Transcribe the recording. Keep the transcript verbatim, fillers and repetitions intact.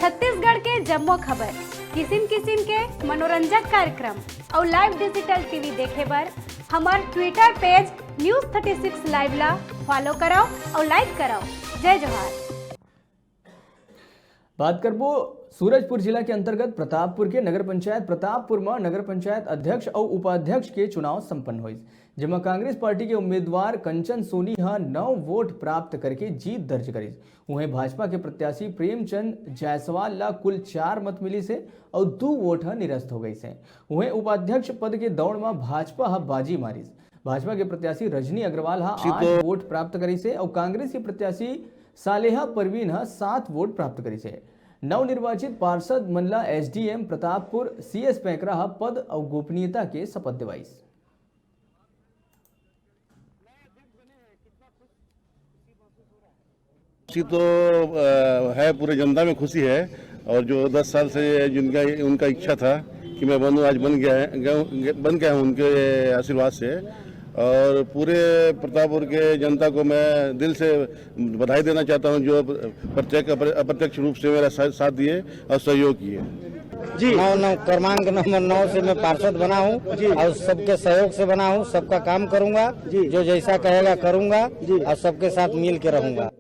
छत्तीसगढ़ के जम्मो खबर, किसिम किसिम के मनोरंजक कार्यक्रम अउ live digital TV देखे बर हमर Twitter page News Thirty Six Live ला follow करव अउ like करव। जय जोहार। बात करबो सूरजपुर जिला के अंतर्गत प्रतापपुर के नगर पंचायत प्रतापपुर म नगर पंचायत अध्यक्ष अउ उपाध्यक्ष के चुनाव संपन्न होइस, जेमा कांग्रेस पार्टी के उम्मीदवार कंचन सोनी ह नौ वोट प्राप्त करके जीत दर्ज करिस। उहें भाजपा के प्रत्याशी प्रेमचंद जायसवाल ला कुल चार मत मिलिस हे अउ दू वोट ह निरस्त हो गइस हे। उहें उपाध्यक्ष पद के दौड़ म भाजपा ह बाजी मारिस। भाजपा के प्रत्याशी रजनी अग्रवाल ह आठ वोट प्राप्त करिस हे अउ कांग्रेस के प्रत्याशी सालेहा परवीन ह सात वोट प्राप्त करिस हे। नवनिर्वाचित पार्षद मन ला SDM प्रतापपुर CS पैकरा ह पद अउ गोपनीयता के शपथ दिवाइस। खुशी तो अ, है, पूरे जनता में खुशी है। और जो दस साल से जिनका उनका इच्छा था कि मैं बनूं, आज बन गया है, गया- बन गया हूं उनके आशीर्वाद से। और पूरे प्रतापपुर के जनता को मैं दिल से बधाई देना चाहता हूं, जो प्रत्यक्ष अप्र- अप्रत्यक्ष रूप से मेरा सा- साथ दिए और सहयोग किए। नौ नौ क्रमांक नंबर नौ से मैं पार्षद बना हूँ और सबके सहयोग से बना हूँ। सबका काम करूंगा, जो जैसा कहेगा करूंगा और सबके साथ मिल के रहूंगा।